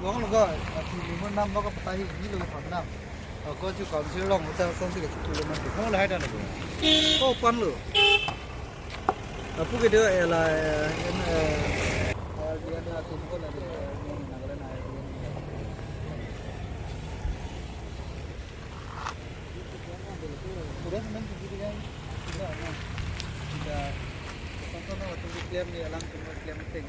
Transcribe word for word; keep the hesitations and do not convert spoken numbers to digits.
Kong lo ga, ati limon nam lo ga patahi, ni lo ga nam. Ako chu council along hotel song si ka chu lo man. Kong lo hai dan lo. Ko pan lo. Apu ke dia ela, eh, en, eh, R D N la tum ko la dia, eh, Nagaland R D N. Sudah semen tinggi dia kan? Sudah, nah. Sudah. Tonton lo, tunggu klaim dia, langsung klaim ting.